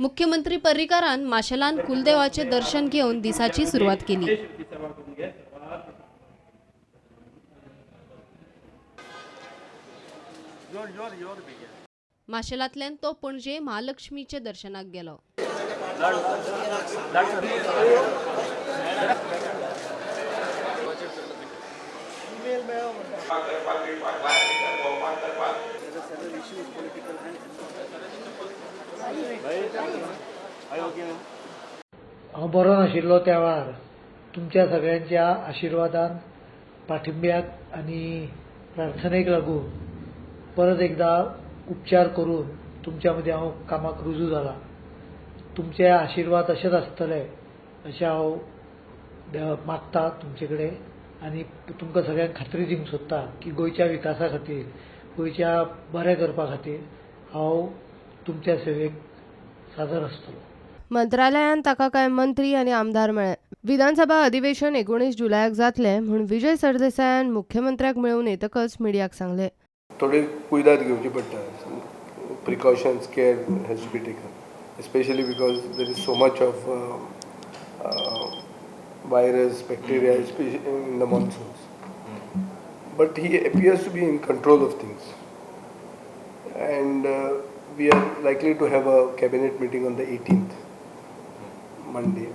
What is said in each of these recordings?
मुख्यमंत्री पर्रीकारान माशेलान कुलदेवाचें दर्शन घेवन दिसाची सुरवात केली. माशेलांतल्यान तो पणजे महालक्ष्मीचे दर्शनाक गेलो. हांव बरो नाशिल्लो त्या वेळार तुमच्या सगळ्यांच्या आशिर्वादान, पाठिंब्याक आनी प्रार्थनेक लागून परत एकदा उपचार करून तुमच्या मदीं हांव कामाक रुजू जाला. तुमचे आशिर्वाद अशेच आसतले अशें हांव देवाक मागता तुमचे कडेन आनी तुमकां सगळ्यांक खात्री दिवंक सोदता की गोंयच्या विकासा खातीर, गोंयच्या बरें करपा खातीर हांव तुमच्या सेवेक सादर आसतलो. मंत्रालयांत ताका कांय मंत्री आनी आमदार मेळ्ळे. विधानसभा अधिवेशन 19 जुलयाक जातलें म्हूण विजय सरदेसायान मुख्यमंत्र्याक मेळून येतकच मिडियाक सांगलें. थोडी कुयदाद घेवची पडटा. Precautions, care has to be taken, especially because there is so much of virus, bacteria, especially in the monsoons. But he appears to be in control of things, and we are likely to have a cabinet meeting on the 18th, Monday,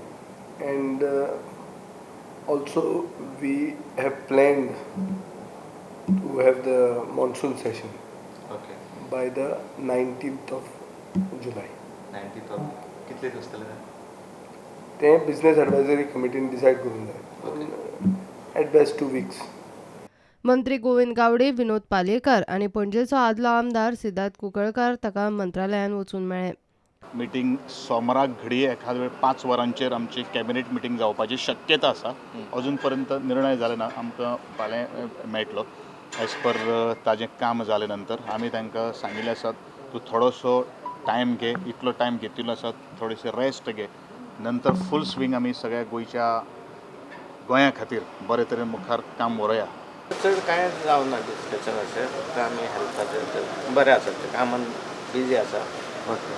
and also we have planned to have the monsoon session by the 19th of July. 19th of कितले दीस आसतले? ते business एडवायझरी कमिटीन decide करूंक जाय. At best 2 weeks. मंत्री गोविंद गावडे, विनोद पालयेकर आनी पणजेचो आदलो आमदार सिद्धार्थ कुंकळकार ताका मंत्रालयांत वचून मेळ्ळे. मिटींग सोमाराक घडये एखाद वेळ 5 वरांचेर आमची कॅबिनेट मिटींग जावपाची शक्यता आसा. अजून पर्यंत निर्णय जाले ना. आमकां फाल्यां मेळटलो एज पर ताजें काम जाले नंतर. आमी तांकां सांगिल्लें आसा, तूं थोडोसो टायम घे, इतलो टायम घेतिल्लो आसा, थोडेशें रेस्ट घे, नंतर फूल स्विंग आमी सगळ्या गोंया खातीर बरे तरेन मुखार काम व्हरुया. चड कांय जावना डिस्कशन अशें, फक्त आमी हेल्थाचेर बरें आसा, ते कामान बिजी आसा.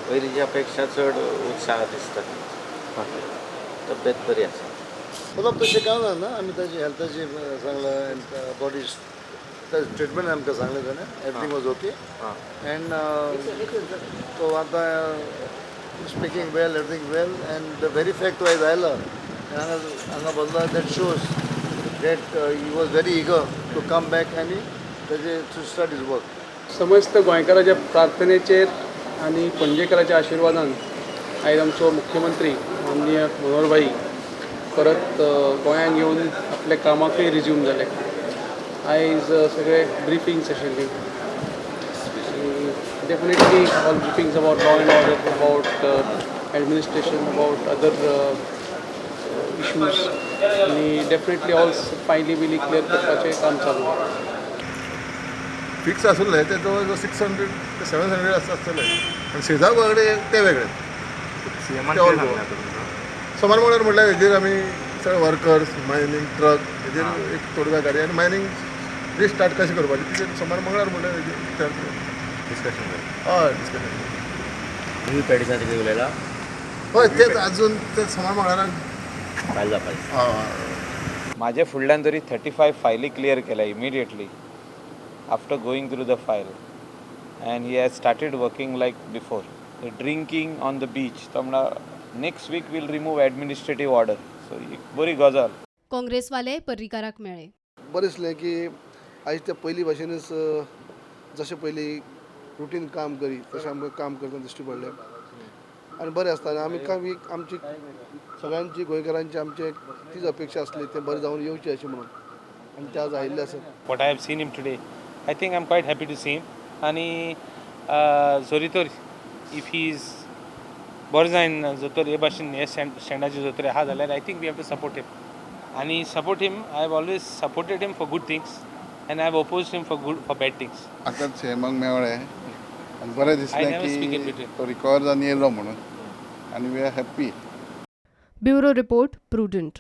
पयलींच्या पेक्षा चड उत्साह दिसता, तब्येत बरी आसा. उलोवप तशें कांय ना, आमी ताजी हेल्थाची सांगलां, बॉडी ट्रिटमेंट आमकां सांगलें ताणें. एवरीथींग वॉज ओके एंड तो आतां speaking well, everything well, and the very fact तो आयज आयला हांगा हांगा बसला, that shows that he was very eager to come back आनी ताजे टू स्टार्ट his work. समस्त गोंयकाराच्या प्रार्थनेचेर आनी पणजेकाराच्या आशिर्वादान आयज आमचो मुख्यमंत्री माननीय मनोहर भाई परत गोंयांत येवन आपल्या कामाकय रिज्यूम जाले. आयज सगळे ब्रिफिंग्स आशिल्ली. Definitely all briefings about law and order, about administration, about other issues आनी डेफिनेटली ऑल फायली बिली क्लियर करपाचें काम चालू आसा. फिक्स आसुल्लें ते जवळ 600 ते 700 आसतले आनी शेजा कडेन ते वेगळे. सोमार मंगळार म्हटल्यार हेजेर आमी सगळे वर्कर्स, मायनींग ट्रक हेजेर एक थोडी गाडी आनी मायनींग रिस्टार्ट कशें करपाचें तिचेर सोमार मंगळार म्हटल्यार हेजेर डिस्कशन जालें. हय, डिस्कशन. तुमी पेडिसाचेर कितें उलयला? हय, तेच अजून ते सोमार मंगळाराक फायल जावपाचें. हय. म्हाजे फुडल्यान तरी 35 फायली क्लियर केल्या immediately after going through the file, and he has started working like before. The drinking on the beach तो म्हणटा next week will remove administrative order. So एक बरी गजाल. काँग्रेसवाले पर्रीकाराक मेळ्ळे. बरें दिसलें की आयज ते पयलीं भाशेनच जशें पयलीं रुटीन काम करी तशें आमकां काम करतना दिश्टी पडलें आनी बरें आसता. आनी आमी काम आमची सगळ्यांची गोंयकारांची आमची तीच अपेक्षा आसली तें बरें जावन येवचें अशें म्हणून, आनी ते आज आयिल्ले आसात. What I have seen him today, I think I am quite happy to see him. आनी जरी तर if he is बरें जायना जर हे भाशेन हे स्टँडाचेर जर तर आहा जाल्यार I think we have to support him. आनी support him, I have always supported him for good things and I have oppose him for good for bad things. आतां सीएमाक मेळ्ळें आनी बरें दिसलें की तो रिकवर जावन येयलो म्हणून, आनी we are happy. Bureau report, Prudent.